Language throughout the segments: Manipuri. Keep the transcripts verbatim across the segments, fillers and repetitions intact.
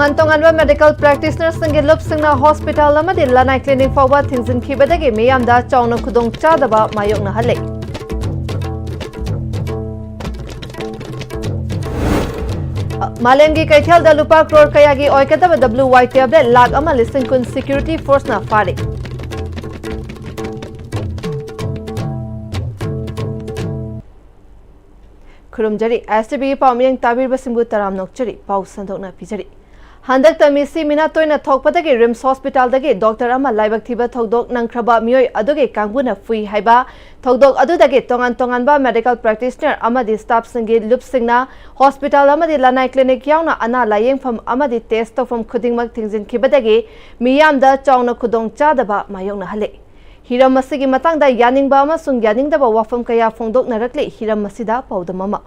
ꯇꯣꯉꯥꯟ ꯇꯣꯉꯥꯟꯕ medical practitionerꯁꯤꯡꯒꯤ ꯂꯨꯞꯁꯤꯡꯅ hospital ꯑꯃꯗꯤ ꯂꯅꯥꯏ clinic ꯐꯥꯎꯕ ꯊꯤꯡꯖꯤꯟꯈꯤꯕꯗꯒꯤ ꯃꯤꯌꯥꯝꯗ ꯆꯥꯎꯅ ꯈꯨꯗꯣꯡꯆꯥꯗꯕ ꯃꯥꯌꯣꯛꯅꯍꯜꯂꯦ꯫ ꯃꯥꯂꯦꯝꯒꯤ ꯀꯩꯊꯦꯜꯗ ꯂꯨꯄꯥ ꯀ꯭ꯔꯣꯔ ꯀꯌꯥꯒꯤ ꯑꯣꯏꯒꯗꯕ W Y tablet ꯂꯥꯈ ꯑꯃ ꯂꯤꯁꯤꯡ ꯀꯨꯟ security forceꯅ ꯐꯥꯔꯦ꯫ ꯈꯨꯔꯨꯝꯖꯔꯤ꯫ S T V ꯄꯥꯎ ꯃꯤꯌꯦꯡ ꯇꯥꯕꯤꯔꯤꯕꯁꯤꯡꯕꯨ ꯇꯔꯥꯝꯅ ꯑꯣꯛꯆꯔꯤ꯫ ꯄꯥꯎ ꯁꯟꯗꯣꯛꯅ ꯄꯤꯖꯔꯤ꯫ ꯍꯟꯗꯛꯇ ꯃꯤꯁꯤ ꯃꯤꯅꯥ ꯇꯣꯏꯅ ꯊꯣꯛꯄꯗꯒꯤ RIMS hospitalꯗꯒꯤ doctor ꯑꯃ ꯂꯥꯏꯕꯛ ꯊꯤꯕ ꯊꯧꯗꯣꯛ ꯅꯪꯈ꯭ꯔꯕ ꯃꯤꯑꯣꯏ ꯑꯗꯨꯒꯤ ꯀꯥꯡꯕꯨꯅ ꯐꯨꯏ ꯍꯥꯏꯕ ꯊꯧꯗꯣꯛ ꯑꯗꯨꯗꯒꯤ ꯇꯣꯉꯥꯟ ꯇꯣꯉꯥꯟꯕ medical practitioner ꯑꯃꯗꯤ staffꯁꯤꯡꯒꯤ ꯂꯨꯞꯁꯤꯡꯅ hospital ꯑꯃꯗꯤ ꯂꯅꯥꯏ clinic ꯌꯥꯎꯅ ꯑꯅꯥ ꯂꯥꯌꯦꯡꯐꯝ ꯑꯃꯗꯤ test ꯇꯧꯐꯝ ꯈꯨꯗꯤꯡꯃꯛ ꯊꯤꯡꯖꯤꯟꯈꯤꯕꯗꯒꯤ ꯃꯤꯌꯥꯝꯗ ꯆꯥꯎꯅ ꯈꯨꯗꯣꯡꯆꯥꯗꯕ ꯃꯥꯌꯣꯛꯅꯍꯜꯂꯦ꯫ ꯍꯤꯔꯝ ꯑꯁꯤꯒꯤ ꯃꯇꯥꯡꯗ ꯌꯥꯅꯤꯡꯕ ꯑꯃꯁꯨꯡ ꯌꯥꯅꯤꯡꯗꯕ ꯋꯥꯐꯝ ꯀꯌꯥ ꯐꯣꯡꯗꯣꯛꯅꯔꯛꯂꯤ꯫ ꯍꯤꯔꯝ ꯑꯁꯤꯗ ꯄꯥꯎꯗꯝ ꯑꯃ꯫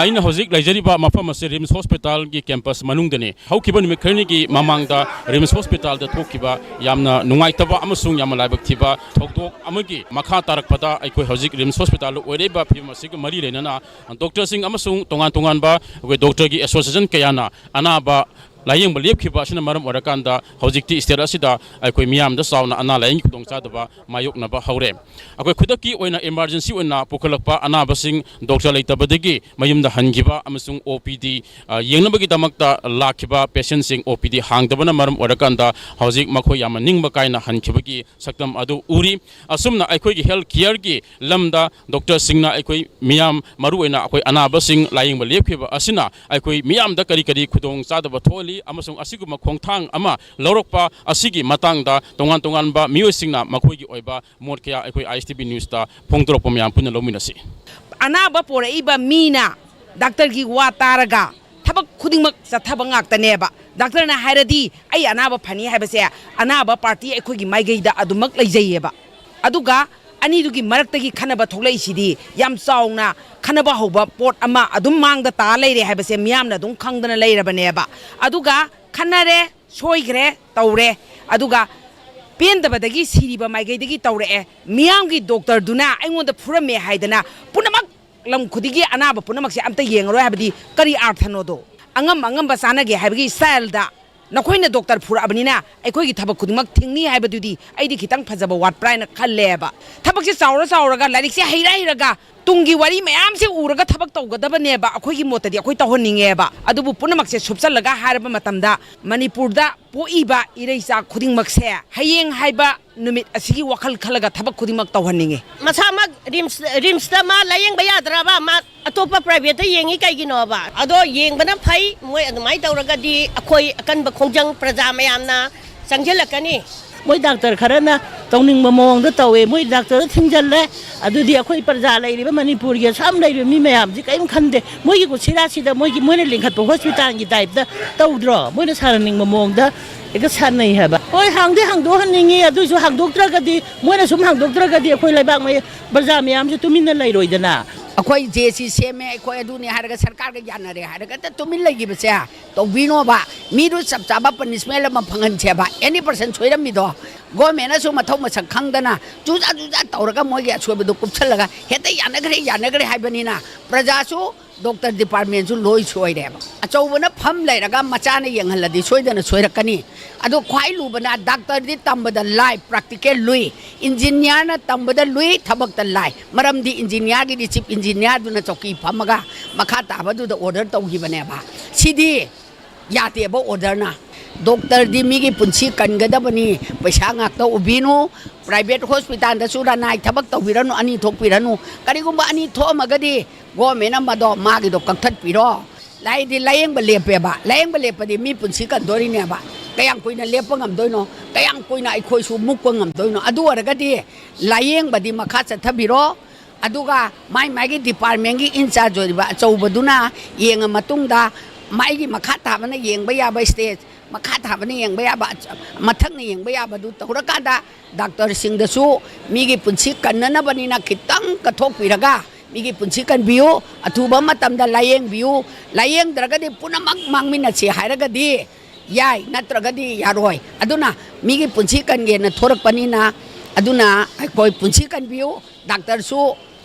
ꯑꯩꯅ ꯍꯧꯖꯤꯛ ꯂꯩꯖꯔꯤꯕ ꯃꯐꯝ ꯑꯁꯤ RIMS hospitalꯒꯤ campus ꯃꯅꯨꯡꯗꯅꯤ꯫ ꯍꯧꯈꯤꯕ ꯅꯨꯃꯤꯠ ꯈꯔꯅꯤꯒꯤ ꯃꯃꯥꯡꯗ RIMS hospitalꯗ ꯊꯣꯛꯈꯤꯕ ꯌꯥꯝꯅ ꯅꯨꯡꯉꯥꯏꯇꯕ ꯑꯃꯁꯨꯡ ꯌꯥꯝꯅ ꯂꯥꯏꯕꯛ ꯊꯤꯕ ꯊꯧꯗꯣꯛ ꯑꯃꯒꯤ ꯃꯈꯥ ꯇꯥꯔꯛꯄꯗ ꯑꯩꯈꯣꯏ ꯍꯧꯖꯤꯛ RIMS hospitalꯗ ꯑꯣꯏꯔꯛꯏꯕ ꯐꯤꯕꯝ ꯑꯁꯤꯒ ꯃꯔꯤ ꯂꯩꯅꯅ doctorꯁꯤꯡ ꯑꯃꯁꯨꯡ ꯇꯣꯉꯥꯟ ꯇꯣꯉꯥꯟꯕ ꯑꯩꯈꯣꯏ doctorꯒꯤ association ꯀꯌꯥꯅ ꯑꯅꯥꯕ ꯂꯥꯌꯦꯡꯕ ꯂꯦꯞꯈꯤꯕ ꯑꯁꯤꯅ ꯃꯔꯝ ꯑꯣꯏꯔꯀꯥꯟꯗ ꯍꯧꯖꯤꯛꯇꯤ state ꯑꯁꯤꯗ ꯑꯩꯈꯣꯏ ꯃꯤꯌꯥꯝꯗ ꯆꯥꯎꯅ ꯑꯅꯥ ꯂꯥꯌꯦꯡꯒꯤ ꯈꯨꯗꯣꯡꯆꯥꯗꯕ ꯃꯥꯌꯣꯛꯅꯕ ꯍꯧꯔꯦ꯫ ꯑꯩꯈꯣꯏ ꯈꯨꯗꯛꯀꯤ ꯑꯣꯏꯅ emergency ꯑꯣꯏꯅ ꯄꯨꯈꯠꯂꯛꯄ ꯑꯅꯥꯕꯁꯤꯡ doctor ꯂꯩꯇꯕꯗꯒꯤ ꯃꯌꯨꯝꯗ ꯍꯟꯈꯤꯕ ꯑꯃꯁꯨꯡ OPD, ꯑ, ꯌꯦꯡꯅꯕꯒꯤꯗꯃꯛꯇ ꯂꯥꯛꯈꯤꯕ patientꯁꯤꯡ OPD ꯍꯥꯡꯗꯕꯅ ꯃꯔꯝ ꯑꯣꯏꯔꯀꯥꯟꯗ ꯍꯧꯖꯤꯛ ꯃꯈꯣꯏ ꯌꯥꯝꯅ ꯅꯤꯡꯕ ꯀꯥꯏꯅ ꯍꯟꯈꯤꯕꯒꯤ ꯁꯛꯇꯝ ꯑꯗꯨ ꯎꯔꯤ꯫ ꯑꯁꯨꯝꯅ ꯑꯩꯈꯣꯏꯒꯤ health careꯒꯤ ꯂꯝꯗ doctorꯁꯤꯡꯅ ꯑꯩꯈꯣꯏ ꯃꯤꯌꯥꯝ, ꯃꯔꯨꯑꯣꯏꯅ ꯑꯩꯈꯣꯏ ꯑꯅꯥꯕꯁꯤꯡ ꯂꯥꯌꯦꯡꯕ ꯂꯦꯞꯈꯤꯕ ꯑꯁꯤꯅ ꯑꯩꯈꯣꯏ ꯃꯤꯌꯥꯝꯗ ꯀꯔꯤ ꯀꯔꯤ ꯈꯨꯗꯣꯡꯆꯥꯗꯕ ꯊꯣꯛꯍꯜꯂꯤ ꯑꯃꯁꯨꯡ ꯑꯁꯤꯒꯨꯝꯕ ꯈꯣꯡꯊꯥꯡ ꯑꯃ ꯂꯧꯔꯛꯄ ꯑꯁꯤꯒꯤ ꯃꯇꯥꯡꯗ ꯇꯣꯉꯥꯟ ꯇꯣꯉꯥꯟꯕ ꯃꯤꯑꯣꯏꯁꯤꯡꯅ ꯃꯈꯣꯏꯒꯤ ꯑꯣꯏꯕ ꯃꯣꯠ ꯀꯌꯥ ꯑꯩꯈꯣꯏ ISTV newsꯇ ꯐꯣꯡꯗꯣꯔꯛꯄ ꯃꯌꯥꯝ ꯄꯨꯟꯅ ꯂꯧꯃꯤꯟꯅꯁꯤ꯫ ꯑꯅꯥꯕ ꯄꯣꯔꯛꯏꯕ ꯃꯤꯅ doctorꯒꯤ ꯋꯥ ꯇꯥꯔꯒ ꯊꯕꯛ ꯈꯨꯗꯤꯡꯃꯛ ꯆꯠꯊꯕ ꯉꯥꯛꯇꯅꯦꯕ꯫ Doctorꯅ ꯍꯥꯏꯔꯗꯤ ꯑꯩ ꯑꯅꯥꯕ ꯐꯅꯤ ꯍꯥꯏꯕꯁꯦ ꯑꯅꯥꯕ party ꯑꯩꯈꯣꯏꯒꯤ ꯃꯥꯏꯀꯩꯗ ꯑꯗꯨꯃꯛ ꯂꯩꯖꯩꯌꯦꯕ꯫ ꯑꯗꯨꯒ ꯑꯅꯤꯗꯨꯒꯤ ꯃꯔꯛꯇꯒꯤ ꯈꯟꯅꯕ ꯊꯣꯛꯂꯛꯏꯁꯤꯗꯤ ꯌꯥꯝ ꯆꯥꯎꯅ ꯈꯟꯅꯕ ꯍꯧꯕ ꯄꯣꯠ ꯑꯃ ꯑꯗꯨꯝ ꯃꯥꯡꯗ ꯇꯥ ꯂꯩꯔꯦ ꯍꯥꯏꯕꯁꯦ ꯃꯤꯌꯥꯝꯅ ꯑꯗꯨꯝ ꯈꯪꯗꯅ ꯂꯩꯔꯕꯅꯦꯕ꯫ ꯑꯗꯨꯒ ꯈꯟꯅꯔꯦ, ꯁꯣꯏꯈ꯭ꯔꯦ, ꯇꯧꯔꯦ, ꯑꯗꯨꯒ ꯄꯦꯟꯗꯕꯗꯒꯤ ꯁꯤꯔꯤꯕ ꯃꯥꯏꯀꯩꯗꯒꯤ ꯇꯧꯔꯛꯑꯦ꯫ ꯃꯤꯌꯥꯝꯒꯤ doctorꯗꯨꯅ ꯑꯩꯉꯣꯟꯗ ꯐꯨꯔꯝꯃꯦ ꯍꯥꯏꯗꯅ ꯄꯨꯝꯅꯃꯛ ꯂꯝ ꯈꯨꯗꯤꯡꯒꯤ ꯑꯅꯥꯕ ꯄꯨꯝꯅꯃꯛꯁꯦ ꯑꯝꯇ ꯌꯦꯡꯉꯔꯣꯏ ꯍꯥꯏꯕꯗꯤ ꯀꯔꯤ ꯑꯥꯔꯊꯅꯣꯗꯣ? ꯑꯉꯝ ꯑꯉꯝꯕ ꯆꯥꯟꯅꯒꯦ ꯍꯥꯏꯕꯒꯤ ꯁ꯭ꯇꯥꯏꯜꯗ ꯅꯈꯣꯏꯅ ꯗꯣꯛꯇꯔ ꯐꯨꯔꯛꯑꯕꯅꯤꯅ ꯑꯩꯈꯣꯏꯒꯤ ꯊꯕꯛ ꯈꯨꯗꯤꯡꯃꯛ ꯊꯤꯡꯅꯤ ꯍꯥꯏꯕꯗꯨꯗꯤ ꯑꯩꯗꯤ ꯈꯤꯇꯪ ꯐꯖꯕ ꯋꯥꯠꯄ꯭ꯔꯥ ꯍꯥꯏꯅ ꯈꯜꯂꯦꯕ꯫ ꯊꯕꯛꯁꯦ ꯆꯥꯎꯔ ꯆꯥꯎꯔꯒ, ꯂꯥꯏꯔꯤꯛꯁꯦ ꯍꯩꯔ ꯍꯩꯔꯒ, ꯇꯨꯡꯒꯤ ꯋꯥꯔꯤ ꯃꯌꯥꯝꯁꯦ ꯎꯔꯒ ꯊꯕꯛ ꯇꯧꯒꯗꯕꯅꯦꯕ꯫ ꯑꯩꯈꯣꯏꯒꯤ ꯃꯣꯠꯇꯗꯤ ꯑꯩꯈꯣꯏ ꯇꯧꯍꯟꯅꯤꯡꯉꯦꯕ꯫ ꯑꯗꯨꯕꯨ ꯄꯨꯝꯅꯃꯛꯁꯦ ꯁꯨꯞꯆꯜꯂꯒ ꯍꯥꯏꯔꯕ ꯃꯇꯝꯗ, ꯃꯅꯤꯄꯨꯔꯗ ꯄꯣꯛꯏꯕ ꯏꯔꯩꯆꯥ ꯈꯨꯗꯤꯡꯃꯛꯁꯦ ꯍꯌꯦꯡ ꯍꯥꯏꯕ ꯅꯨꯃꯤꯠ ꯑꯁꯤꯒꯤ ꯋꯥꯈꯜ ꯈꯜꯂꯒ ꯊꯕꯛ ꯈꯨꯗꯤꯡꯃꯛ ꯇꯧꯍꯟꯅꯤꯡꯉꯤ꯫ ꯃꯁꯥꯃꯛ ꯔꯤꯝꯁ, ꯔꯤꯝꯁꯇ ꯃꯥ ꯂꯥꯌꯦꯡꯕ ꯌꯥꯗ꯭ꯔꯕ? ꯃꯥ ꯑꯇꯣꯞꯄ ꯄ꯭ꯔꯥꯏꯚꯦꯠꯇ ꯌꯦꯡꯉꯤ ꯀꯩꯒꯤꯅꯣꯕ? ꯑꯗꯣ ꯌꯦꯡꯕꯅ ꯐꯩ꯫ ꯃꯣꯏ ꯑꯗꯨꯃꯥꯏꯅ ꯇꯧꯔꯒꯗꯤ ꯑꯩꯈꯣꯏ ꯑꯀꯟꯕ ꯈꯣꯡꯖꯪ ꯄ꯭ꯔꯖꯥ ꯃꯌꯥꯝꯅ ꯆꯪꯁꯤꯜꯂꯛꯀꯅꯤ꯫ ꯃꯣꯏ ꯗꯥꯛꯇꯔ ꯈꯔꯅ ꯇꯧꯅꯤꯡꯕ ꯃꯑꯣꯡꯗ ꯇꯧꯋꯦ, ꯃꯣꯏ ꯗꯥꯛꯇꯔꯗ ꯊꯤꯡꯖꯤꯜꯂꯦ꯫ ꯑꯗꯨꯗꯤ ꯑꯩꯈꯣꯏ ꯄ꯭ꯔꯖꯥ ꯂꯩꯔꯤꯕ ꯃꯅꯤꯄꯨꯔꯒꯤ ꯑꯁꯥꯝ ꯂꯩꯔꯤꯕ ꯃꯤ ꯃꯌꯥꯝꯁꯤ ꯀꯔꯤꯝ ꯈꯟꯗꯦ꯫ ꯃꯣꯏꯒꯤ ꯀꯨꯠꯁꯤꯔꯥꯁꯤꯗ ꯃꯣꯏꯒꯤ, ꯃꯣꯏꯅ ꯂꯤꯡꯈꯠꯄ ꯍꯣꯁꯄꯤꯇꯥꯜꯒꯤ ꯇꯥꯏꯞꯇ ꯇꯧꯗ꯭ꯔꯣ? ꯃꯣꯏꯅ ꯁꯥꯟꯅꯅꯤꯡꯕ ꯃꯑꯣꯡꯗ ꯍꯦꯛꯇ ꯁꯥꯟꯅꯩ ꯍꯥꯏꯕ꯫ ꯍꯣꯏ, ꯍꯥꯡꯗꯤ ꯍꯥꯡꯗꯣꯛꯍꯟꯅꯤꯡꯉꯤ, ꯑꯗꯨꯏꯁꯨ ꯍꯥꯡꯗꯣꯛꯇ꯭ꯔꯒꯗꯤ, ꯃꯣꯏꯅ ꯁꯨꯝ ꯍꯥꯡꯗꯣꯛꯇ꯭ꯔꯒꯗꯤ ꯑꯩꯈꯣꯏ ꯂꯩꯕꯥꯛ ꯃꯌꯥ-, ꯄ꯭ꯔꯖꯥ ꯃꯌꯥꯝꯁꯨ ꯇꯨꯃꯤꯟꯅ ꯂꯩꯔꯣꯏꯗꯅ꯫ ꯑꯩꯈꯣꯏ ꯖꯦ ꯁꯤ ꯁꯦꯝꯃꯦ, ꯑꯩꯈꯣꯏ ꯑꯗꯨꯅꯦ ꯍꯥꯏꯔꯒ ꯁꯔꯀꯥꯔꯒ ꯌꯥꯅꯔꯦ ꯍꯥꯏꯔꯒ ꯍꯦꯛꯇ ꯇꯨꯃꯤꯟ ꯂꯩꯈꯤꯕꯁꯦ ꯇꯧꯕꯤꯅꯣꯕ꯫ ꯃꯤꯗꯨ ꯆꯞ ꯆꯥꯕ ꯄꯅꯤꯁꯃꯦꯟ ꯑꯃ ꯐꯪꯍꯟꯁꯦꯕ꯫ ꯑꯦꯅꯤ ꯄꯔꯁꯟ ꯁꯣꯏꯔꯝꯃꯤꯗꯣ, ꯒꯣꯔꯃꯦꯟꯅꯁꯨ ꯃꯊꯧ ꯃꯁꯛ ꯈꯪꯗꯅ ꯆꯨꯖꯥ ꯆꯨꯖꯥ ꯇꯧꯔꯒ ꯃꯣꯏꯒꯤ ꯑꯁꯣꯏꯕꯗꯨ ꯀꯨꯞꯁꯜꯂꯒ ꯍꯦꯛꯇ ꯌꯥꯅꯈ꯭ꯔꯦ, ꯌꯥꯅꯈ꯭ꯔꯦ ꯍꯥꯏꯕꯅꯤꯅ ꯄ꯭ꯔꯖꯥꯁꯨ, ꯗꯣꯛꯇꯔ ꯗꯤꯄꯥꯔꯠꯃꯦꯟꯁꯨ ꯂꯣꯏ ꯁꯣꯏꯔꯦꯕ꯫ ꯑꯆꯧꯕꯅ ꯐꯝ ꯂꯩꯔꯒ ꯃꯆꯥꯅ ꯌꯦꯡꯍꯜꯂꯗꯤ ꯁꯣꯏꯗꯅ ꯁꯣꯏꯔꯛꯀꯅꯤ꯫ ꯑꯗꯣ ꯈ꯭ꯋꯥꯏ ꯂꯨꯕꯅ ꯗꯥꯛꯇꯔꯗꯤ ꯇꯝꯕꯗ ꯂꯥꯏ, ꯄ꯭ꯔꯥꯛꯇꯤꯀꯦꯜ ꯂꯨꯏ, ꯏꯟꯖꯤꯅꯤꯌꯥꯔꯅ ꯇꯝꯕꯗ ꯂꯨꯏ, ꯊꯕꯛꯇ ꯂꯥꯏ꯫ ꯃꯔꯝꯗꯤ ꯏꯟꯖꯤꯅꯤꯌꯥꯔꯒꯤꯗꯤ ꯆꯤꯐ ꯏꯟꯖꯤꯅꯤꯌꯥꯔꯗꯨꯅ ꯆꯧꯀꯤ ꯐꯝꯃꯒ ꯃꯈꯥ ꯇꯥꯕꯗꯨꯗ ꯑꯣꯔꯗꯔ ꯇꯧꯈꯤꯕꯅꯦꯕ꯫ ꯁꯤꯗꯤ ꯌꯥꯗꯦꯕ ꯑꯣꯔꯗꯔꯅ꯫ ꯗꯣꯛꯇꯔꯗꯤ ꯃꯤꯒꯤ ꯄꯨꯟꯁꯤ ꯀꯟꯒꯗꯕꯅꯤ, ꯄꯩꯁꯥ ꯉꯥꯛꯇ ꯎꯕꯤꯅꯨ, ꯄ꯭ꯔꯥꯏꯚꯦꯠ ꯍꯣꯁꯄꯤꯇꯥꯜꯗꯁꯨ ꯔꯅꯥꯏ ꯊꯕꯛ ꯇꯧꯕꯤꯔꯅꯨ, ꯑꯅꯤ ꯊꯣꯛꯄꯤꯔꯅꯨ꯫ ꯀꯔꯤꯒꯨꯝꯕ ꯑꯅꯤ ꯊꯣꯛꯑꯝꯃꯒꯗꯤ ꯒꯣꯔꯃꯦꯟꯅ ꯃꯗꯣ ꯃꯥꯒꯤꯗꯣ ꯀꯛꯊꯠꯄꯤꯔꯣ꯫ ꯂꯥꯏꯗꯤ ꯂꯥꯌꯦꯡꯕ ꯂꯦꯞꯄꯦꯕ, ꯂꯥꯌꯦꯡꯕ ꯂꯦꯞꯄꯗꯤ ꯃꯤ ꯄꯨꯟꯁꯤ ꯀꯟꯗꯣꯔꯤꯅꯦꯕ꯫ ꯀꯌꯥꯝ ꯀꯨꯏꯅ ꯂꯦꯞꯄ ꯉꯝꯗꯣꯏꯅꯣ? ꯀꯌꯥꯝ ꯀꯨꯏꯅ ꯑꯩꯈꯣꯏꯁꯨ ꯃꯨꯛꯄ ꯉꯝꯗꯣꯏꯅꯣ? ꯑꯗꯨ ꯑꯣꯏꯔꯒꯗꯤ ꯂꯥꯌꯦꯡꯕꯗꯤ ꯃꯈꯥ ꯆꯠꯊꯕꯤꯔꯣ꯫ ꯑꯗꯨꯒ ꯃꯥꯏ ꯃꯥꯏꯒꯤ ꯗꯤꯄꯥꯔꯠꯃꯦꯟꯒꯤ ꯏꯟꯆꯥꯔꯖ ꯑꯣꯏꯔꯤꯕ ꯑꯆꯧꯕꯗꯨꯅ ꯌꯦꯡꯉ ꯃꯇꯨꯡꯗ, ꯃꯥꯏꯒꯤ ꯃꯈꯥ ꯊꯥꯕꯅ ꯌꯦꯡꯕ ꯌꯥꯕ ꯁ꯭ꯇꯦꯖ, ꯃꯈꯥ ꯊꯥꯕꯅ ꯌꯦꯡꯕ ꯌꯥꯕ, ꯃꯊꯛꯅ ꯌꯦꯡꯕ ꯌꯥꯕꯗꯨ ꯇꯧꯔꯀꯥꯟꯗ, ꯗꯥꯛꯇꯔꯁꯤꯡꯗꯁꯨ ꯃꯤꯒꯤ ꯄꯨꯟꯁꯤ ꯀꯟꯅꯅꯕꯅꯤꯅ ꯈꯤꯇꯪ ꯀꯠꯊꯣꯛꯄꯤꯔꯒ ꯃꯤꯒꯤ ꯄꯨꯟꯁꯤ ꯀꯟꯕꯤꯌꯨ, ꯑꯊꯨꯕ ꯃꯇꯝꯗ ꯂꯥꯌꯦꯡꯕꯤꯌꯨ꯫ ꯂꯥꯌꯦꯡꯗ꯭ꯔꯒꯗꯤ ꯄꯨꯝꯅꯃꯛ ꯃꯥꯡꯃꯤꯟꯅꯁꯤ ꯍꯥꯏꯔꯒꯗꯤ ꯌꯥꯏ, ꯅꯠꯇ꯭ꯔꯒꯗꯤ ꯌꯥꯔꯣꯏ꯫ ꯑꯗꯨꯅ ꯃꯤꯒꯤ ꯄꯨꯟꯁꯤ ꯀꯟꯒꯦꯅ ꯊꯣꯔꯛꯄꯅꯤꯅ, ꯑꯗꯨꯅ ꯑꯩꯈꯣꯏ ꯄꯨꯟꯁꯤ ꯀꯟꯕꯤꯌꯨ꯫ ꯗꯥꯛꯇꯔꯁꯨ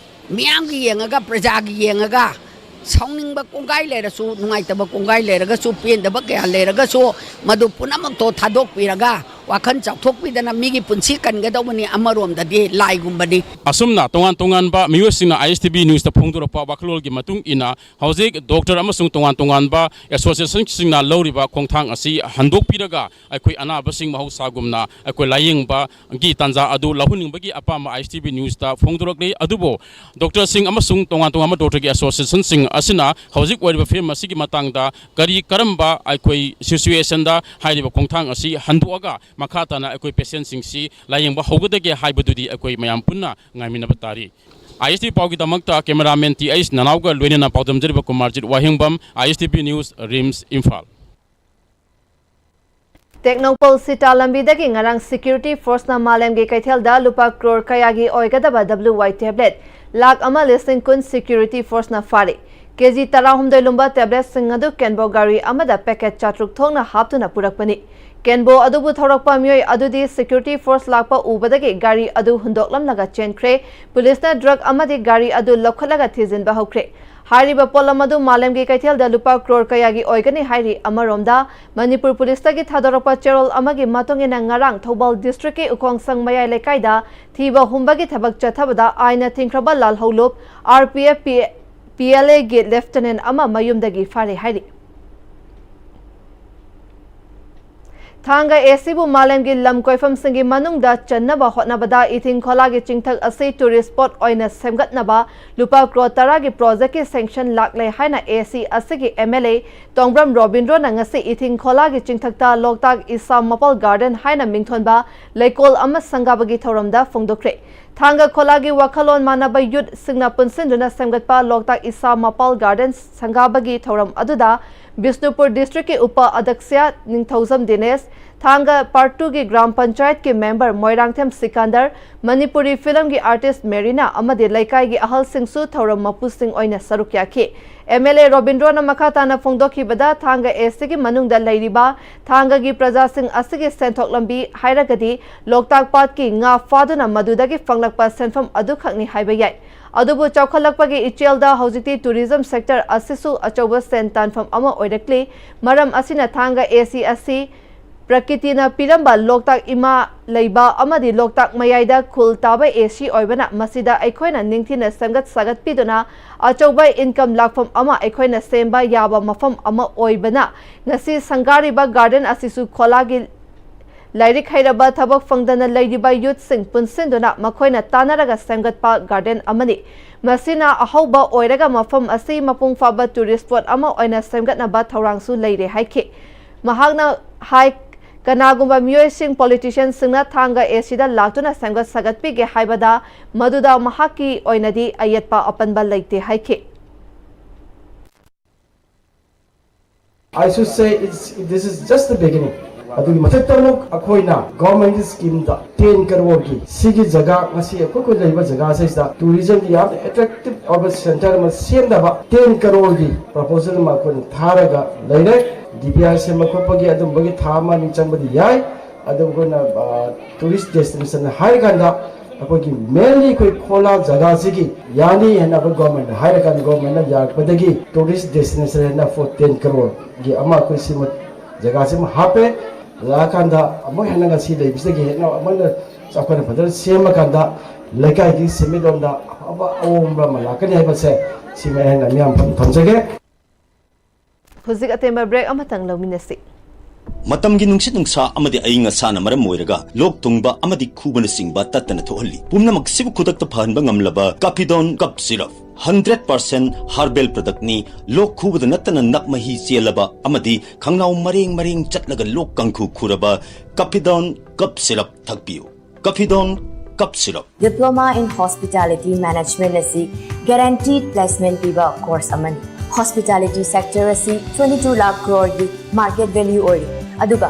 ꯃꯤꯌꯥꯝꯒꯤ ꯌꯦꯡꯉꯒ, ꯄ꯭ꯔꯖꯥꯒꯤ ꯌꯦꯡꯉꯒ, ꯁꯥꯎꯅꯤꯡꯕ ꯀꯣꯡꯒꯥꯏ ꯂꯩꯔꯁꯨ, ꯅꯨꯡꯉꯥꯏꯇꯕ ꯀꯣꯡꯒꯥꯏ ꯂꯩꯔꯒꯁꯨ, ꯄꯦꯟꯗꯕ ꯀꯌꯥ ꯂꯩꯔꯒꯁꯨ, ꯃꯗꯨ ꯄꯨꯝꯅꯃꯛꯇꯣ ꯊꯥꯗꯣꯛꯄꯤꯔꯒ, ꯋꯥꯈꯜ ꯆꯥꯎꯊꯣꯛꯄꯤꯗꯅ ꯃꯤꯒꯤ ꯄꯨꯟꯁꯤ ꯀꯟꯒꯗꯧꯕꯅꯤ꯫ ꯑꯃꯔꯣꯝꯗꯗꯤ ꯂꯥꯏꯒꯨꯝꯕꯅꯤ꯫ ꯑꯁꯨꯝꯅ ꯇꯣꯉꯥꯟ ꯇꯣꯉꯥꯟꯕ ꯃꯤꯑꯣꯏꯁꯤꯡꯅ ISTV News ꯇ ꯐꯣꯡꯗꯣꯔꯛꯄ ꯋꯥꯈꯜꯂꯣꯟꯒꯤ ꯃꯇꯨꯡ ꯏꯟꯅ, ꯍꯧꯖꯤꯛ ꯗꯣꯛꯇꯔ ꯑꯃꯁꯨꯡ ꯇꯣꯉꯥꯟ ꯇꯣꯉꯥꯟꯕ association ꯁꯤꯡꯅ ꯂꯧꯔꯤꯕ ꯈꯣꯡꯊꯥꯡ ꯑꯁꯤ ꯍꯟꯗꯣꯛꯄꯤꯔꯒ, ꯑꯩꯈꯣꯏ ꯑꯅꯥꯕꯁꯤꯡ ꯃꯍꯧꯁꯥꯒꯨꯝꯅ ꯑꯩꯈꯣꯏ ꯂꯥꯌꯦꯡꯕꯒꯤ ꯇꯥꯟꯖꯥ ꯑꯗꯨ ꯂꯧꯍꯟꯅꯤꯡꯕꯒꯤ ꯑꯄꯥꯝꯕ ISTV News ꯇ ꯐꯣꯡꯗꯣꯔꯛꯂꯤ꯫ ꯑꯗꯨꯕꯨ ꯗꯣꯛꯇꯔꯁꯤꯡ ꯑꯃꯁꯨꯡ ꯇꯣꯉꯥꯟ ꯇꯣꯉꯥꯟꯕ ꯗꯣꯛꯇꯔꯒꯤ association ꯁꯤꯡ ꯑꯁꯤꯅ ꯍꯧꯖꯤꯛ ꯑꯣꯏꯔꯤꯕ ꯐꯤꯕꯝ ꯑꯁꯤꯒꯤ ꯃꯇꯥꯡꯗ ꯀꯔꯤ ꯀꯔꯝꯕ ꯑꯩꯈꯣꯏ situation ꯗ ꯍꯥꯏꯔꯤꯕ ꯈꯣꯡꯊꯥꯡ ꯑꯁꯤ ꯍꯟꯗꯣꯛꯑꯒ ꯃꯈꯥ ꯇꯥꯅ ꯑꯩꯈꯣꯏ patient ꯁꯤꯡꯁꯤ ꯂꯥꯌꯦꯡꯕ ꯍꯧꯒꯗꯒꯦ ꯍꯥꯏꯕꯗꯨꯗꯤ ꯑꯩꯈꯣꯏ ꯃꯌꯥꯝ ꯄꯨꯟꯅ ꯉꯥꯏꯃꯤꯟꯅꯕ ꯇꯥꯔꯤ꯫ ISTV ꯄꯥꯎꯒꯤꯗꯃꯛꯇ cameraman ꯇꯤ ꯑꯩꯆ ꯅꯅꯥꯎꯒ ꯂꯣꯏꯅꯅ ꯄꯥꯎꯗꯝꯖꯔꯤꯕ ꯀꯨꯃꯥꯔꯖꯤꯠ ꯋꯥꯍꯦꯡꯕꯝ, ISTV News, RIMS, Imphal. Tengnoupal Sita ꯂꯝꯕꯤꯗꯒꯤ ꯉꯔꯥꯡ security force ꯅ ꯃꯥꯂꯦꯝꯒꯤ ꯀꯩꯊꯦꯜꯗ ꯂꯨꯄꯥ ꯀ꯭ꯔꯣꯔ ꯀꯌꯥꯒꯤ ꯑꯣꯏꯒꯗꯕ WY tablet ꯂꯥꯈ ꯑꯃ ꯂꯤꯁꯤꯡ ꯀꯨꯟ security force ꯅ ꯐꯥꯔꯦ꯫ KG ꯇꯔꯥꯍꯨꯝꯗꯣꯏ ꯂꯨꯝꯕ tablet ꯁꯤꯡ ꯑꯗꯨ Kenvo ꯒꯥꯔꯤ ꯑꯃꯗ packet ꯆꯥꯇ꯭ꯔꯨꯛ ꯊꯣꯛꯅ ꯍꯥꯞꯇꯨꯅ ꯄꯨꯔꯛꯄꯅꯤ꯫ Kenvo ꯑꯗꯨꯕꯨ ꯊꯧꯔꯛꯄ ꯃꯤꯑꯣꯏ ꯑꯗꯨꯗꯤ security force ꯂꯥꯛꯄ ꯎꯕꯗꯒꯤ ꯒꯥꯔꯤ ꯑꯗꯨ ꯍꯨꯟꯗꯣꯛꯂꯝꯂꯒ ꯆꯦꯟꯈ꯭ꯔꯦ꯫ ꯄꯨꯂꯤꯁꯅ drug ꯑꯃꯗꯤ ꯒꯥꯔꯤ ꯑꯗꯨ ꯂꯧꯈꯠꯂꯒ ꯊꯤꯖꯤꯟꯕ ꯍꯧꯈ꯭ꯔꯦ꯫ ꯍꯥꯏꯔꯤꯕ ꯄꯣꯠꯂꯝ ꯑꯗꯨ ꯃꯥꯂꯦꯝꯒꯤ ꯀꯩꯊꯦꯜꯗ ꯂꯨꯄꯥ ꯀ꯭ꯔꯣꯔ ꯀꯌꯥꯒꯤ ꯑꯣꯏꯒꯅꯤ ꯍꯥꯏꯔꯤ꯫ ꯑꯃꯔꯣꯝꯗ, ꯃꯅꯤꯄꯨꯔ ꯄꯨꯂꯤꯁꯇꯒꯤ ꯊꯥꯗꯣꯔꯛꯄ ꯆꯦꯔꯣꯜ ꯑꯃꯒꯤ ꯃꯇꯨꯡ ꯏꯟꯅ, ꯉꯔꯥꯡ ꯊꯧꯕꯥꯜ district ꯀꯤ ꯎꯈꯣꯡꯁꯪ ꯃꯌꯥꯏ ꯂꯩꯀꯥꯏꯗ ꯊꯤꯕ ꯍꯨꯝꯕꯒꯤ ꯊꯕꯛ ꯆꯠꯊꯕꯗ ꯑꯥꯏꯟꯅ ꯊꯤꯡꯈ꯭ꯔꯕ ꯂꯥꯜꯍꯧꯂꯨꯞ RPF, PLA ꯒꯤ lieutenant ꯑꯃ ꯃꯌꯨꯝꯗꯒꯤ ꯐꯥꯔꯦ ꯍꯥꯏꯔꯤ꯫ ꯊꯥꯡꯒ AC ꯕꯨ ꯃꯥꯂꯦꯝꯒꯤ ꯂꯝ ꯀꯣꯏꯐꯝꯁꯤꯡꯒꯤ ꯃꯅꯨꯡꯗ ꯆꯟꯅꯕ ꯍꯣꯠꯅꯕꯗ ꯏꯊꯤꯡ ꯈꯣꯂꯥꯒꯤ ꯆꯤꯡꯊꯛ ꯑꯁꯤ tourist spot ꯑꯣꯏꯅ ꯁꯦꯝꯒꯠꯅꯕ ꯂꯨꯄꯥ ꯀ꯭ꯔꯣꯔ ꯇꯔꯥꯒꯤ project ꯀꯤ sanction ꯂꯥꯛꯂꯦ ꯍꯥꯏꯅ AC ꯑꯁꯤꯒꯤ MLA ꯇꯣꯡꯕ꯭ꯔꯝ ꯔꯣꯕꯤꯟꯗ꯭ꯔꯣꯅ ꯉꯁꯤ ꯏꯊꯤꯡ ꯈꯣꯂꯥꯒꯤ ꯆꯤꯡꯊꯛꯇ ꯂꯣꯛꯇꯥꯛ ꯏꯁꯥ ꯃꯄꯥꯜ garden ꯍꯥꯏꯅ ꯃꯤꯡꯊꯣꯟꯕ ꯂꯩꯀꯣꯜ ꯑꯃ ꯁꯪꯒꯥꯕꯒꯤ ꯊꯧꯔꯝꯗ ꯐꯣꯡꯗꯣꯛꯈ꯭ꯔꯦ꯫ ꯊꯥꯡꯒ ꯈꯣꯂꯥꯒꯤ ꯋꯥꯈꯜꯂꯣꯟ ꯃꯥꯟꯅꯕ youth ꯁꯤꯡꯅ ꯄꯨꯟꯁꯤꯟꯗꯨꯅ ꯁꯦꯝꯒꯠꯄ ꯂꯣꯛꯇꯥꯛ ꯏꯁꯥ ꯃꯄꯥꯜ garden ꯁꯪꯒꯥꯕꯒꯤ ꯊꯧꯔꯝ ꯑꯗꯨꯗ ꯕꯤꯁꯅꯨꯄꯨꯔ district ꯀꯤ ꯎꯄ ꯑꯗꯛꯁ꯭ꯌ ꯅꯤꯡꯊꯧꯖꯝ ꯗꯤꯅꯦꯁ, ꯊꯥꯡꯒ part two ꯒꯤ ꯒ꯭ꯔꯥꯝ ꯄꯟꯆꯥꯌꯠꯀꯤ member ꯃꯣꯏꯔꯥꯡꯊꯦꯝ ꯁꯤꯀꯟꯗꯔ, ꯃꯅꯤꯄꯨꯔꯤ film ꯒꯤ artist ꯃꯦꯔꯤꯅꯥ ꯑꯃꯗꯤ ꯂꯩꯀꯥꯏꯒꯤ ꯑꯍꯜꯁꯤꯡꯁꯨ ꯊꯧꯔꯝ ꯃꯄꯨꯁꯤꯡ ꯑꯣꯏꯅ ꯁꯔꯨꯛ ꯌꯥꯈꯤ꯫ MLA ꯔꯣꯕꯤꯟꯗ꯭ꯔꯣꯅ ꯃꯈꯥ ꯇꯥꯅ ꯐꯣꯡꯗꯣꯛꯈꯤꯕꯗ, ꯊꯥꯡꯒ AC ꯒꯤ ꯃꯅꯨꯡꯗ ꯂꯩꯔꯤꯕ ꯊꯥꯡꯒꯒꯤ ꯄ꯭ꯔꯖꯥꯁꯤꯡ ꯑꯁꯤꯒꯤ ꯁꯦꯟꯊꯣꯛ ꯂꯝꯕꯤ ꯍꯥꯏꯔꯒꯗꯤ ꯂꯣꯛꯇꯥꯛ ꯄꯥꯠꯀꯤ ꯉꯥ ꯐꯥꯗꯨꯅ ꯃꯗꯨꯗꯒꯤ ꯐꯪꯂꯛꯄ ꯁꯦꯟꯐꯝ ꯑꯗꯨꯈꯛꯅꯤ ꯍꯥꯏꯕ ꯌꯥꯏ꯫ ꯑꯗꯨꯕꯨ ꯆꯥꯎꯈꯠꯂꯛꯄꯒꯤ ꯏꯆꯦꯜꯗ ꯍꯧꯖꯤꯛꯇꯤ tourism sector ꯑꯁꯤꯁꯨ ꯑꯆꯧꯕ ꯁꯦꯟ ꯇꯥꯟꯐꯝ ꯑꯃ ꯑꯣꯏꯔꯛꯂꯤ꯫ ꯃꯔꯝ ꯑꯁꯤꯅ ꯊꯥꯡꯒ AC ꯑꯁꯤ ꯄ꯭ꯔꯀꯤꯇꯤꯅ ꯄꯤꯔꯝꯕ ꯂꯣꯛꯇꯥꯛ ꯏꯃꯥ ꯂꯩꯕ ꯑꯃꯗꯤ ꯂꯣꯛꯇꯥꯛ ꯃꯌꯥꯏꯗ ꯈꯨꯜ ꯇꯥꯕ AC ꯑꯣꯏꯕꯅ ꯃꯁꯤꯗ ꯑꯩꯈꯣꯏꯅ ꯅꯤꯡꯊꯤꯅ ꯁꯦꯝꯒꯠ ꯁꯥꯒꯠꯄꯤꯗꯨꯅ ꯑꯆꯧꯕ income ꯂꯥꯛꯐꯝ ꯑꯃ ꯑꯩꯈꯣꯏꯅ ꯁꯦꯝꯕ ꯌꯥꯕ ꯃꯐꯝ ꯑꯃ ꯑꯣꯏꯕꯅ ꯉꯁꯤ ꯁꯪꯒꯥꯔꯤꯕ garden ꯑꯁꯤꯁꯨ ꯈꯣꯂꯥꯒꯤ ꯂꯥꯏꯔꯤꯛ ꯍꯩꯔꯕ ꯊꯕꯛ ꯐꯪꯗꯅ ꯂꯩꯔꯤꯕ youthꯁꯤꯡ ꯄꯨꯟꯁꯤꯟꯗꯨꯅ ꯃꯈꯣꯏꯅ ꯇꯥꯟꯅꯔꯒ ꯁꯦꯝꯒꯠꯄ garden ꯑꯃꯅꯤ꯫ ꯃꯁꯤꯅ ꯑꯍꯧꯕ ꯑꯣꯏꯔꯒ ꯃꯐꯝ ꯑꯁꯤ ꯃꯄꯨꯡ ꯐꯥꯕ tourist spot ꯑꯃ ꯑꯣꯏꯅ ꯁꯦꯝꯒꯠꯅꯕ ꯊꯧꯔꯥꯡꯁꯨ ꯂꯩꯔꯦ ꯍꯥꯏꯈꯤ꯫ ꯃꯍꯥꯛꯅ ꯍꯥꯏ, ꯀꯅꯥꯒꯨꯝꯕ ꯃꯤꯑꯣꯏꯁꯤꯡ, politicianꯁꯤꯡꯅ ꯊꯥꯡꯒ ACꯗ ꯂꯥꯛꯇꯨꯅ ꯁꯦꯝꯒꯠ ꯁꯥꯒꯠꯄꯤꯒꯦ ꯍꯥꯏꯕꯗ ꯃꯗꯨꯗ ꯃꯍꯥꯛꯀꯤ ꯑꯣꯏꯅꯗꯤ ꯑꯌꯦꯠꯄ ꯑꯄꯟꯕ ꯂꯩꯇꯦ ꯍꯥꯏꯈꯤ꯫ I should say it's, this is just the beginning. ꯑꯗꯨꯒꯤ ꯃꯊꯛꯇ ꯑꯃꯨꯛ ꯑꯩꯈꯣꯏꯅ governmentꯀꯤ schemeꯗ ten crore ꯒꯤ ꯁꯤꯒꯤ ꯖꯒꯥ, ꯉꯁꯤ ꯑꯩꯈꯣꯏ ꯑꯩꯈꯣꯏ ꯂꯩꯔꯤꯕ ꯖꯒꯥꯁꯤꯗ tourismꯒꯤ ꯌꯥꯝꯅ attractive ꯑꯣꯏꯕ centre ꯑꯃ ꯁꯦꯝꯅꯕ ten crore ꯒꯤ proposal ꯑꯃ ꯑꯩꯈꯣꯏꯅ ꯊꯥꯔꯒ ꯂꯩꯔꯦ꯫ DPR ꯁꯦꯝꯕ ꯈꯣꯠꯄꯒꯤ ꯑꯗꯨꯝꯕꯒꯤ ꯊꯥ ꯑꯃ ꯑꯅꯤ ꯆꯪꯕꯗꯤ ꯌꯥꯏ꯫ ꯑꯗꯨ ꯑꯩꯈꯣꯏꯅ tourist destination ꯍꯥꯏꯔꯀꯥꯟꯗ ꯑꯩꯈꯣꯏꯒꯤ mainly ꯑꯩꯈꯣꯏ ꯈꯣꯂꯥ ꯖꯒꯥꯁꯤꯒꯤ ꯌꯥꯅꯤ ꯍꯥꯏꯅ ꯑꯩꯈꯣꯏ government ꯍꯥꯏꯔꯀꯥꯟꯗ governmentꯅ ꯌꯥꯔꯛꯄꯗꯒꯤ tourist destination ꯍꯥꯏꯅ for ten crore ꯒꯤ ꯑꯃ ꯑꯩꯈꯣꯏ ꯁꯤꯃ ꯖꯒꯥꯁꯤꯃ ꯍꯥꯞꯄꯦ꯫ ꯂꯥꯛꯑꯀꯥꯟꯗ ꯑꯃꯨꯛ ꯍꯦꯟꯅ ꯉꯁꯤ ꯂꯩꯕꯁꯤꯗꯒꯤ ꯍꯦꯟꯅ ꯑꯃꯨꯛ ꯍꯦꯟꯅ ꯑꯩꯈꯣꯏꯅ ꯐꯖꯅ ꯁꯦꯝꯃꯀꯥꯟꯗ ꯂꯩꯀꯥꯏꯒꯤ ꯁꯦꯟꯃꯤꯠꯂꯣꯟꯗ ꯑꯐꯕ ꯑꯍꯣꯡꯕ ꯑꯃ ꯂꯥꯛꯀꯅꯤ ꯍꯥꯏꯕꯁꯦ ꯁꯤꯃ ꯑꯩꯅ ꯃꯤꯌꯥꯝ ꯐꯝ ꯊꯝꯖꯒꯦ꯫ ꯍꯧꯖꯤꯛ ꯑꯇꯦꯟꯕ break ꯑꯃꯇꯪ ꯂꯧꯃꯤꯟꯅꯁꯤ꯫ ꯃꯇꯝꯒꯤ ꯅꯨꯡꯁꯤꯠ ꯅꯨꯡꯁꯥ ꯑꯃꯗꯤ ꯑꯏꯪ ꯑꯁꯥꯅ ꯃꯔꯝ ꯑꯣꯏꯔꯒ ꯂꯣꯛ ꯊꯨꯡꯕ ꯑꯃꯗꯤ ꯈꯨꯕꯅꯆꯤꯡꯕ ꯇꯠꯇꯅ ꯊꯣꯛꯍꯜꯂꯤ꯫ ꯄꯨꯝꯅꯃꯛꯁꯤꯕꯨ ꯈꯨꯗꯛꯇ ꯐꯍꯟꯕ ꯉꯝꯂꯕ Caphidone Cough Syrup, hundred percent herbal productꯅꯤ꯫ ꯂꯣꯛ ꯈꯨꯕꯗ ꯅꯠꯇꯅ ꯅꯞ ꯃꯍꯤ ꯆꯦꯜꯂꯕ ꯑꯃꯗꯤ ꯈꯪꯅꯥꯎ ꯃꯔꯦꯡ ꯃꯔꯦꯡ ꯆꯠꯂꯒ ꯂꯣꯛ ꯀꯥꯡꯈꯨ ꯈꯨꯔꯕ Caphidone Cough Syrup ꯊꯛꯄꯤꯌꯨ꯫ Caphidone Cough Syrup꯫ Diploma in Hospitality Management ꯑꯁꯤ guaranteed placement ꯄꯤꯕ course ꯑꯃꯅꯤ꯫ Hospitality sector ꯑꯁꯤ twenty two lakh crore ꯒꯤ market value ꯑꯣꯏꯔꯤ, ꯑꯗꯨꯒ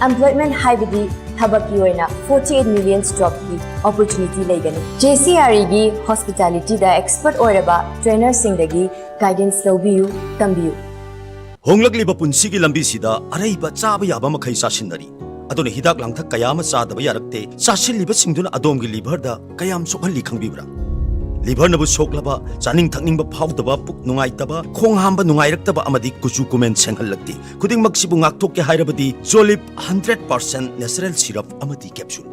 employment ꯍꯥꯏꯕꯗꯤ ꯊꯕꯛꯀꯤ ꯑꯣꯏꯅ forty eight million jobꯀꯤ opportunity ꯂꯩꯒꯅꯤ꯫ JCREꯒꯤ hospitalityꯗ expert ꯑꯣꯏꯔꯕ trainerꯁꯤꯡꯗꯒꯤ guidance ꯂꯧꯕꯤꯌꯨ, ꯇꯝꯕꯤꯌꯨ꯫ ꯍꯣꯡꯂꯛꯂꯤꯕ ꯄꯨꯟꯁꯤꯒꯤ ꯂꯝꯕꯤꯁꯤꯗ ꯑꯔꯩꯕ ꯆꯥꯕ ꯌꯥꯕ ꯃꯈꯩ ꯆꯥꯁꯤꯟꯅꯔꯤ꯫ ꯑꯗꯨꯅ ꯍꯤꯗꯥꯛ ꯂꯥꯡꯊꯛ ꯀꯌꯥ ꯑꯃ ꯆꯥꯗꯕ ꯌꯥꯔꯛꯇꯦ꯫ ꯆꯥꯁꯤꯜꯂꯤꯕꯁꯤꯡꯗꯨꯅ ꯑꯗꯣꯝꯒꯤ liverꯗ ꯀꯌꯥꯝ ꯁꯣꯛꯍꯜꯂꯤ ꯈꯪꯕꯤꯕ꯭ꯔꯥ? ꯂꯤꯚꯔꯅꯕꯨ ꯁꯣꯛꯂꯕ, ꯆꯥꯅꯤꯡ ꯊꯛꯅꯤꯡꯕ ꯐꯥꯎꯗꯕ, ꯄꯨꯛ ꯅꯨꯡꯉꯥꯏꯇꯕ, ꯈꯣꯡ ꯍꯥꯝꯕ ꯅꯨꯡꯉꯥꯏꯔꯛꯇꯕ ꯑꯃꯗꯤ ꯀꯨꯆꯨ ꯀꯨꯃꯦꯟ ꯁꯦꯡꯍꯜꯂꯛꯇꯦ꯫ ꯈꯨꯗꯤꯡꯃꯛꯁꯤꯕꯨ ꯉꯥꯛꯊꯣꯛꯀꯦ ꯍꯥꯏꯔꯕꯗꯤ ꯖꯣꯂꯤꯞ ꯍꯟꯗ꯭ꯔꯦꯠ ꯄꯥꯔꯁꯦꯟ ꯅꯦꯆꯔꯦꯜ ꯁꯤꯔꯞ ꯑꯃꯗꯤ capsule.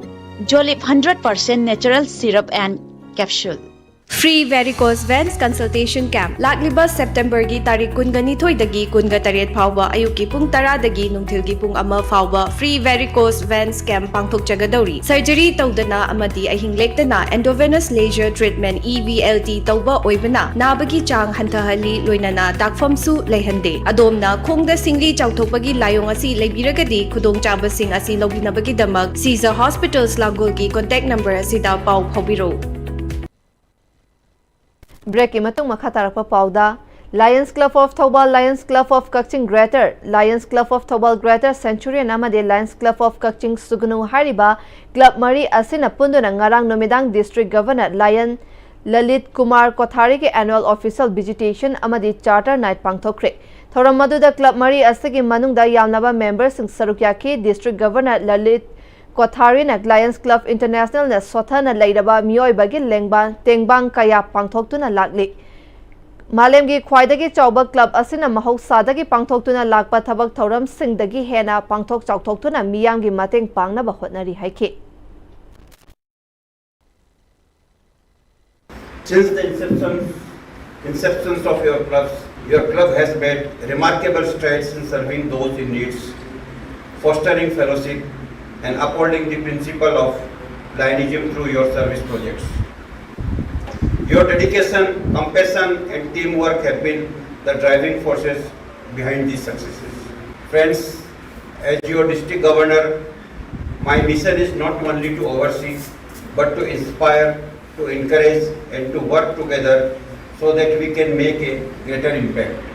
Jolip hundred percent natural syrup and capsule. Free varicose veins consultation camp ꯂꯥꯛꯂꯤꯕ ꯁꯦꯞꯇꯦꯝꯕꯔꯒꯤ ꯇꯥꯔꯤꯛ ꯀꯨꯟꯒ ꯅꯤꯊꯣꯏꯗꯒꯤ ꯀꯨꯟꯒ ꯇꯔꯦꯠ ꯐꯥꯎꯕ ꯑꯌꯨꯛꯀꯤ ꯄꯨꯡ ꯇꯔꯥꯗꯒꯤ ꯅꯨꯡꯊꯤꯜꯒꯤ ꯄꯨꯡ ꯑꯃ ꯐꯥꯎꯕ free varicose veins camp ꯄꯥꯡꯊꯣꯛꯆꯒꯗꯧꯔꯤ꯫ Surgery ꯇꯧꯗꯅ ꯑꯃꯗꯤ ꯑꯍꯤꯡ ꯂꯦꯛꯇꯅ endovenous laser treatment E V L T ꯇꯧꯕ ꯑꯣꯏꯕꯅ ꯅꯥꯕꯒꯤ ꯆꯥꯡ ꯍꯟꯊꯍꯜꯂꯤ, ꯂꯣꯏꯅꯅ ꯇꯥꯛꯐꯝꯁꯨ ꯂꯩꯍꯟꯗꯦ꯫ ꯑꯗꯣꯝꯅ ꯈꯣꯡꯗ ꯁꯤꯡꯂꯤ ꯆꯥꯎꯊꯣꯛꯄꯒꯤ ꯂꯥꯏꯑꯣꯡ ꯑꯁꯤ ꯂꯩꯕꯤꯔꯒꯗꯤ ꯈꯨꯗꯣꯡꯆꯥꯕꯁꯤꯡ ꯑꯁꯤ ꯂꯧꯕꯤꯅꯕꯒꯤꯗꯃꯛ ꯁꯤꯖ ꯍꯣꯁꯄꯤꯇꯥꯜꯁ ꯂꯥꯡꯒꯣꯜꯒꯤ contact number ꯑꯁꯤꯗ ꯄꯥꯎ ꯐꯥꯎꯕꯤꯔꯛꯎ꯫ ꯕ꯭ꯔꯦꯛꯀꯤ ꯃꯇꯨꯡ ꯃꯈꯥ ꯇꯥꯔꯛꯄ ꯄꯥꯎꯗ, Lions Club of Thoubal, Lions Club of Kakching Greater, Lions Club of Thoubal Greater Centurion ꯑꯃꯗꯤ Lions Club of Kakching Sugnu ꯍꯥꯏꯔꯤꯕ ꯀ꯭ꯂꯕ ꯃꯔꯤ ꯑꯁꯤꯅ ꯄꯨꯟꯗꯨꯅ ꯉꯔꯥꯡ ꯅꯨꯃꯤꯗꯥꯡ District Governor Lion Lalit Kumar ꯀꯣꯊꯥꯔꯤꯒꯤ annual official visitation ꯑꯃꯗꯤ charter night ꯄꯥꯡꯊꯣꯛꯈ꯭ꯔꯦ꯫ ꯊꯧꯔꯝ ꯑꯗꯨꯗ ꯀ꯭ꯂꯕ ꯃꯔꯤ ꯑꯁꯤꯒꯤ ꯃꯅꯨꯡꯗ ꯌꯥꯝꯂꯕ ꯃꯦꯝꯕꯔꯁꯤꯡ ꯁꯔꯨꯛ ꯌꯥꯈꯤ꯫ District Governor Lalit ꯀꯣꯊꯥꯔꯤꯅ Lions Club Internationalꯅ ꯁꯣꯊꯅ ꯂꯩꯔꯕ ꯃꯤꯑꯣꯏꯕꯒꯤ ꯂꯦꯡꯕꯥ-, ꯇꯦꯡꯕꯥꯡ ꯀꯌꯥ ꯄꯥꯡꯊꯣꯛꯇꯨꯅ ꯂꯥꯛꯂꯤ꯫ ꯃꯥꯂꯦꯝꯒꯤ ꯈ꯭ꯋꯥꯏꯗꯒꯤ ꯆꯥꯎꯕ ꯀ꯭ꯂꯕ ꯑꯁꯤꯅ ꯃꯍꯧꯁꯥꯗꯒꯤ ꯄꯥꯡꯊꯣꯛꯇꯨꯅ ꯂꯥꯛꯄ ꯊꯕꯛ ꯊꯧꯔꯝꯁꯤꯡꯗꯒꯤ ꯍꯦꯟꯅ ꯄꯥꯡꯊꯣꯛ ꯆꯥꯎꯊꯣꯛꯇꯨꯅ ꯃꯤꯌꯥꯝꯒꯤ ꯃꯇꯦꯡ ꯄꯥꯡꯅꯕ ꯍꯣꯠꯅꯔꯤ ꯍꯥꯏꯈꯤ꯫ Since the inception, inceptions of your clubs, your club has made remarkable strides in serving those in needs, fostering fellowship, and upholding the principle of Lionism through your service projects. Your dedication, compassion, and teamwork have been the driving forces behind these successes. Friends, as your district governor, my mission is not only to oversee, but to inspire, to encourage, and to work together so that we can make a greater impact.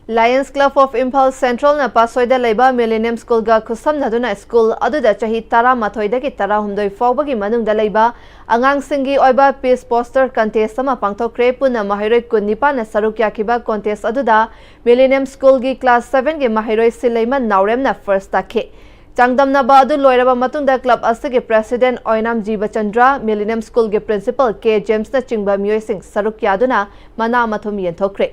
Lions Club of Imphal Centralꯅ ꯄꯥꯠꯁꯣꯏꯗ ꯂꯩꯕ Millennium Schoolꯒ ꯈꯨꯠꯁꯝꯅꯗꯨꯅ ꯁ꯭ꯀꯨꯜ ꯑꯗꯨꯗ ꯆꯍꯤ ꯇꯔꯥꯃꯥꯊꯣꯏꯗꯒꯤ ꯇꯔꯥꯍꯨꯝꯗꯣꯏ ꯐꯥꯎꯕꯒꯤ ꯃꯅꯨꯡꯗ ꯂꯩꯕ ꯑꯉꯥꯡꯁꯤꯡꯒꯤ ꯑꯣꯏꯕ peace poster contest ꯑꯃ ꯄꯥꯡꯊꯣꯛꯈ꯭ꯔꯦ꯫ ꯄꯨꯟꯅ ꯃꯍꯩꯔꯣꯏ ꯀꯨꯟꯅꯤꯄꯥꯟꯅ ꯁꯔꯨꯛ ꯌꯥꯈꯤꯕ contest ꯑꯗꯨꯗ Millennium Schoolꯒꯤ class sevenꯒꯤ ꯃꯍꯩꯔꯣꯏ ꯁꯤꯂꯩꯃ ꯅꯥꯎꯔꯦꯝꯅ first ꯇꯥꯈꯤ꯫ ꯆꯥꯡꯗꯝꯅꯕ ꯑꯗꯨ ꯂꯣꯏꯔꯕ ꯃꯇꯨꯡꯗ club ꯑꯁꯤꯒꯤ president ꯑꯣꯏꯅꯥꯝ ꯖꯤꯕꯆꯟꯗ꯭ꯔ, Millennium Schoolꯒꯤ principal ꯀꯦ ꯖꯦꯝꯁꯅꯆꯤꯡꯕ ꯃꯤꯑꯣꯏꯁꯤꯡ ꯁꯔꯨꯛ ꯌꯥꯗꯨꯅ ꯃꯅꯥ ꯃꯊꯨꯝ ꯌꯦꯟꯊꯣꯛꯈ꯭ꯔꯦ꯫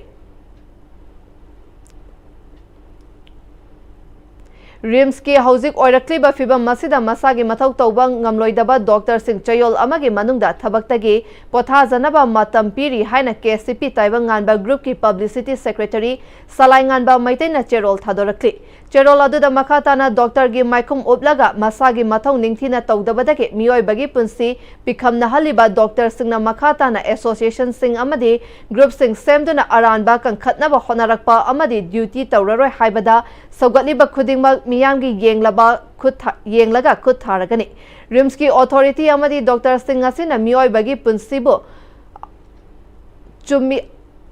ꯔꯤꯝꯁꯀꯤ ꯍꯧꯖꯤꯛ ꯑꯣꯏꯔꯛꯂꯤꯕ ꯐꯤꯚꯝ ꯑꯁꯤꯗ ꯃꯁꯥꯒꯤ ꯃꯊꯧ ꯇꯧꯕ ꯉꯝꯂꯣꯏꯗꯕ ꯗꯣꯛꯇꯔꯁꯤꯡ ꯆꯌꯣꯜ ꯑꯃꯒꯤ ꯃꯅꯨꯡꯗ ꯊꯕꯛꯇꯒꯤ ꯄꯣꯊꯥꯖꯅꯕ ꯃꯇꯝ ꯄꯤꯔꯤ ꯍꯥꯏꯅ ꯀꯦ ꯁꯤ ꯄꯤ ꯇꯥꯏꯕꯪꯉꯥꯟꯕ groupꯀꯤ publicity secretary ꯁꯂꯥꯏꯉꯥꯟꯕ ꯃꯩꯇꯩꯅ ꯆꯦꯔꯣꯜ ꯊꯥꯗꯣꯔꯛꯂꯤ꯫ ꯆꯦꯔꯣꯜ ꯑꯗꯨꯗ ꯃꯈꯥ ꯇꯥꯅ ꯗꯣꯛꯇꯔꯒꯤ ꯃꯥꯏꯈꯨꯝ ꯎꯞꯂꯒ ꯃꯁꯥꯒꯤ ꯃꯊꯧ ꯅꯤꯡꯊꯤꯅ ꯇꯧꯗꯕꯗꯒꯤ ꯃꯤꯑꯣꯏꯕꯒꯤ ꯄꯨꯟꯁꯤ ꯄꯤꯈꯝꯅꯍꯜꯂꯤꯕ ꯗꯣꯛꯇꯔꯁꯤꯡꯅ ꯃꯈꯥ ꯇꯥꯅ associationꯁꯤꯡ ꯑꯃꯗꯤ groupꯁꯤꯡ ꯁꯦꯝꯗꯨꯅ ꯑꯔꯥꯟꯕ ꯀꯟꯈꯠꯅꯕ ꯍꯣꯠꯅꯔꯛꯄ ꯑꯃꯗꯤ duty ꯇꯧꯔꯔꯣꯏ ꯍꯥꯏꯕꯗ ꯁꯧꯒꯠꯂꯤꯕ ꯈꯨꯗꯤꯡꯃꯛ ꯃꯤꯌꯥꯝꯒꯤ ꯌꯦꯡꯂꯕ ꯈꯨꯠ ꯊꯥ-, ꯌꯦꯡꯂꯒ ꯈꯨꯠ ꯊꯥꯔꯒꯅꯤ꯫ ꯔꯤꯝꯁꯀꯤ authority ꯑꯃꯗꯤ ꯗꯣꯛꯇꯔꯁꯤꯡ ꯑꯁꯤꯅ ꯃꯤꯑꯣꯏꯕꯒꯤ ꯄꯨꯟꯁꯤꯕꯨ ꯆꯨꯝꯃꯤ,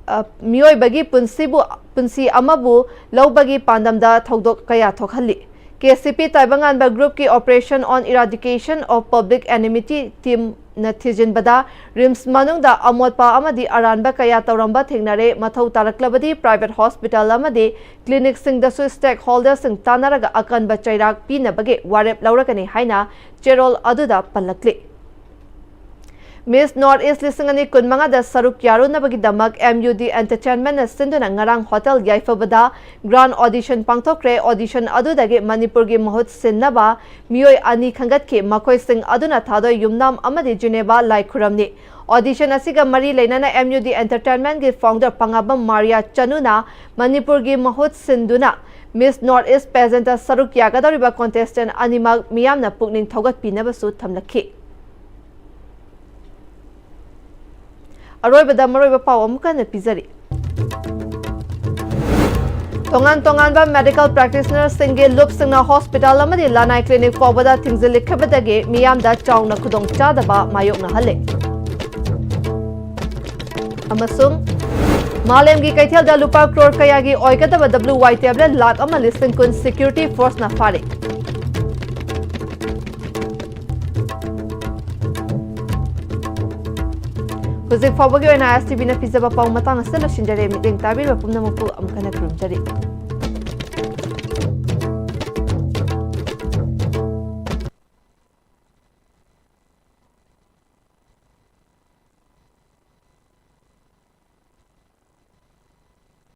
ꯑ, ꯃꯤꯑꯣꯏꯕꯒꯤ ꯄꯨꯟꯁꯤꯕꯨ, ꯄꯨꯟꯁꯤ ꯑꯃꯕꯨ ꯂꯧꯕꯒꯤ ꯄꯥꯟꯗꯝꯗ ꯊꯧꯗꯣꯛ ꯀꯌꯥ ꯊꯣꯛꯍꯜꯂꯤ꯫ K C P ꯇꯥꯏꯕꯪꯉꯥꯟꯕ groupꯀꯤ Operation on Eradication of Public Enmity teamꯅ ꯊꯤꯖꯤꯟꯕꯗ RIMS ꯃꯅꯨꯡꯗ ꯑꯃꯣꯠꯄ ꯑꯃꯗꯤ ꯑꯔꯥꯟꯕ ꯀꯌꯥ ꯇꯧꯔꯝꯕ ꯊꯦꯡꯅꯔꯦ꯫ ꯃꯊꯧ ꯇꯥꯔꯛꯂꯕꯗꯤ private hospital ꯑꯃꯗꯤ clinicꯁꯤꯡꯗꯁꯨ stakeholderꯁꯤꯡ ꯇꯥꯟꯅꯔꯒ ꯑꯀꯟꯕ ꯆꯩꯔꯥꯛ ꯄꯤꯅꯕꯒꯤ ꯋꯥꯔꯦꯞ ꯂꯧꯔꯒꯅꯤ ꯍꯥꯏꯅ ꯆꯦꯔꯣꯜ ꯑꯗꯨꯗ ꯄꯜꯂꯛꯂꯤ꯫ Miss North East ꯂꯤꯁꯤꯡ ꯑꯅꯤ ꯀꯨꯟꯃꯉꯥꯗ ꯁꯔꯨꯛ ꯌꯥꯔꯨꯅꯕꯒꯤꯗꯃꯛ M U D Entertainmentꯅ ꯁꯤꯟꯗꯨꯅ ꯉꯔꯥꯡ Hotel ꯌꯥꯏꯐꯕꯗ grand audition ꯄꯥꯡꯊꯣꯛꯈ꯭ꯔꯦ꯫ Audition ꯑꯗꯨꯗꯒꯤ ꯃꯅꯤꯄꯨꯔꯒꯤ ꯃꯍꯨꯠ ꯁꯤꯟꯅꯕ ꯃꯤꯑꯣꯏ ꯑꯅꯤ ꯈꯟꯒꯠꯈꯤ꯫ ꯃꯈꯣꯏꯁꯤꯡ ꯑꯗꯨꯅ ꯊꯥꯗꯣꯏ ꯌꯨꯝꯅꯥꯝ ꯑꯃꯗꯤ ꯖꯤꯅꯦꯕꯥ ꯂꯥꯏꯈꯨꯔꯝꯅꯤ꯫ Audition ꯑꯁꯤꯒ ꯃꯔꯤ ꯂꯩꯅꯅ M U D Entertainmentꯒꯤ founder ꯄꯪꯉꯥꯕꯝ ꯃꯥꯔꯤꯌꯥ ꯆꯅꯨꯅ ꯃꯅꯤꯄꯨꯔꯒꯤ ꯃꯍꯨꯠ ꯁꯤꯟꯗꯨꯅ Miss North East pageantꯇ ꯁꯔꯨꯛ ꯌꯥꯒꯗꯧꯔꯤꯕ contestant ꯑꯅꯤꯃꯛ ꯃꯤꯌꯥꯝꯅ ꯄꯨꯛꯅꯤꯡ ꯊꯧꯒꯠꯄꯤꯅꯕꯁꯨ ꯊꯝꯂꯛꯈꯤ꯫ ꯑꯔꯣꯏꯕꯗ ꯃꯔꯨꯑꯣꯏꯕ ꯄꯥꯎ ꯑꯃꯨꯛ ꯍꯟꯅ ꯄꯤꯖꯔꯤ꯫ ꯇꯣꯉꯥꯟ ꯇꯣꯉꯥꯟꯕ medical practitionerꯁꯤꯡꯒꯤ ꯂꯨꯞꯁꯤꯡꯅ hospital ꯑꯃꯗꯤ ꯂꯅꯥꯏ clinic ꯐꯥꯎꯕꯗ ꯊꯤꯡꯖꯤꯜꯂꯛꯈꯤꯕꯗꯒꯤ ꯃꯤꯌꯥꯝꯗ ꯆꯥꯎꯅ ꯈꯨꯗꯣꯡꯆꯥꯗꯕ ꯃꯥꯌꯣꯛꯅꯍꯜꯂꯦ꯫ ꯑꯃꯁꯨꯡ ꯃꯥꯂꯦꯝꯒꯤ ꯀꯩꯊꯦꯜꯗ ꯂꯨꯄꯥ ꯀ꯭ꯔꯣꯔ ꯀꯌꯥꯒꯤ ꯑꯣꯏꯒꯗꯕ W Y tablet ꯂꯥꯈ ꯑꯃ ꯂꯤꯁꯤꯡ ꯀꯨꯟ security forceꯅ ꯐꯥꯔꯦ꯫ ꯍꯧꯖꯤꯛ ꯐꯥꯎꯕꯒꯤ ꯑꯣꯏꯅ S T Vꯅ ꯄꯤꯖꯕ ꯄꯥꯎ ꯃꯇꯥꯡ ꯑꯁꯤꯗ ꯂꯣꯏꯁꯤꯟꯖꯔꯦ꯫ ꯃꯤꯠꯌꯦꯡ ꯇꯥꯕꯤꯔꯤꯕ ꯄꯨꯝꯅꯃꯛꯄꯨ ꯑꯃꯨꯛ ꯍꯟꯅ ꯈꯨꯔꯨꯝꯖꯔꯤ꯫